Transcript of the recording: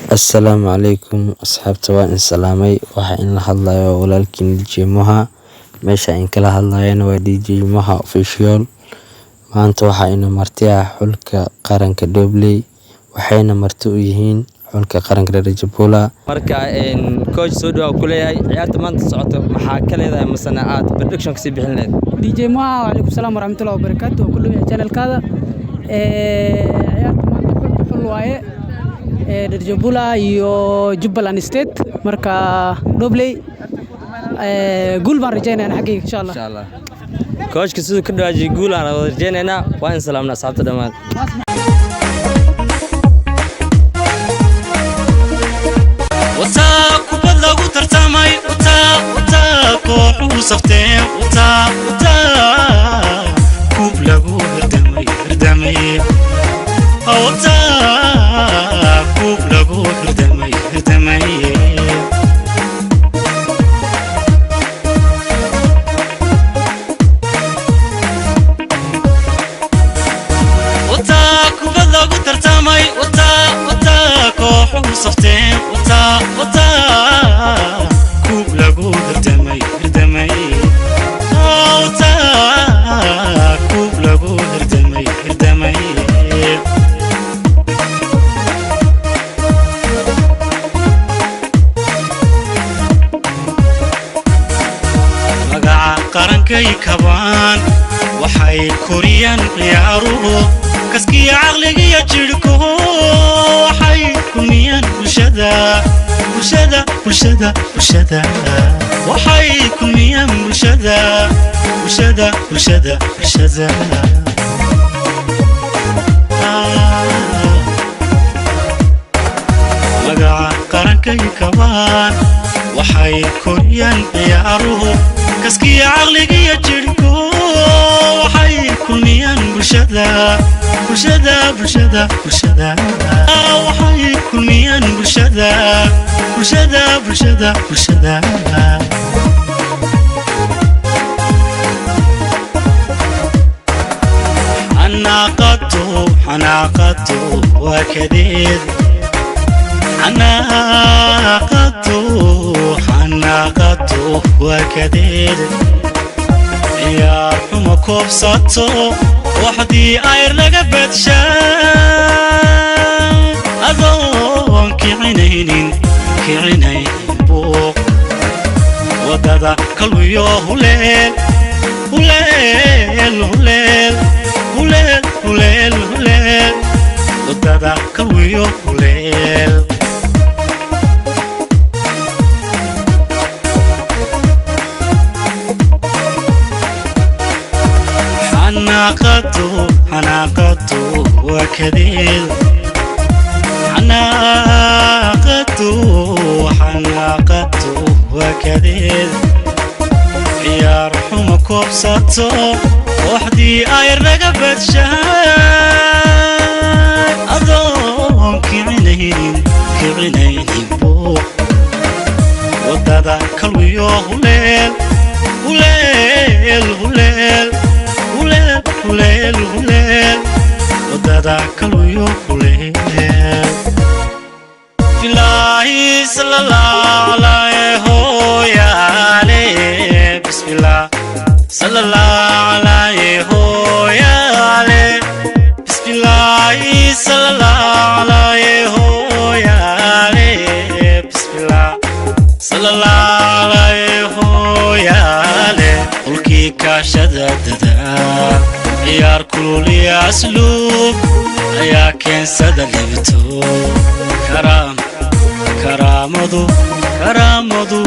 Assalaamu calaykum asxaabta, waan in salaamay. Waxaa in la hadlayo walaalkiin DJ Moha. Meesha in kala hadlayana waa DJ Moha Official. Maanta waxaa ina marti ah xulka qaranka Dhobley, waxayna marti u yihiin xulka qaranka Daraja. Marka coach, soo dhawaa ku leeyahay. Ciyaarta maanta socoto maxaa ka leedahay, masana aad prediction kasii bixin lahayd? DJ Moha, wacalaykum salaam waraxmatullahi wabarakaatu. Waa ku dhow yahay channelkaada. Ciyaarta maanta xulka xul waaye, Darjabula iyo Jubbaland State. Marka Dhobley guul baan rajaynaynaa xaggayga, insha Allah. Insha Allah. Coachka siduu ka dhawaajiyay, guul aan wada rajaynaynaa. Waa in salaamna asxaabta dhammaan. Wataa kubad lagu tartamay, wataa, wataa kooxuhu safteen, wataa, wataa kub lagu hirdamay hirdamay, wataa kub lagu hirdamay hirdamay. Wataa kubad lagu tartamay, wataa, wataa kooxuhu safteen, wataa, wataa kub lagu hirdamay hirdamay, wataa kub lagu hirdamay hirdamay. Magaca qarankay kabaan, waxay koriyaan ciyaaruhu kaskiya caqligiyo jidhku, waxay kulmiyaan bulshada, bulshada, bulshada, bulshada, waxay kulmiyaan bulshada, bulshada, bulshada, bulshada. Magaca qarankay kabaan, waxay koriyaan ciyaaruhu kaskiya caqligiyo jidhku, waxay kulmiyaan bulshada, bulshada, bulshada, bulshada, waxay kulmiyaan bulshada, bulshada, bulshada, bulshada. Xanaaqadu, xanaaqadu waa kadeed, xanaaqadu, xanaaqadu waa kadeed. Ciyaar xumo koobsato, waxdii ayr laga badshaa, adoon kicinaynin kicinaynin buuq, waddada kalwiyo huleel huleel huleel huleel huleel huleel, waddada kalwiyo huleel. Xanaaqadu, xanaaqadu waa kadeed, xanaaqadu, xanaaqadu waa kadeed. Ciyaar xumo koobsato, kooxdii ayr laga badshaa, adoon kicinaynin kicinaynin buuq, waddada kalwiyo huleel huleel huleel huleel huleel huleel, waddada kalwiyo huleel. Bilaahi sallallahu alayhi hooyaale, bismillah sallallahu alayhi hooyaale, bismillaahi sallallahu alayhi hooyaale, bismillah sallallahu alayhi hooyaale. Qolkii kaashada dadaal, ciyaar kululiya asluub ayaa keensada libto, karaam karaamadu karaamadu.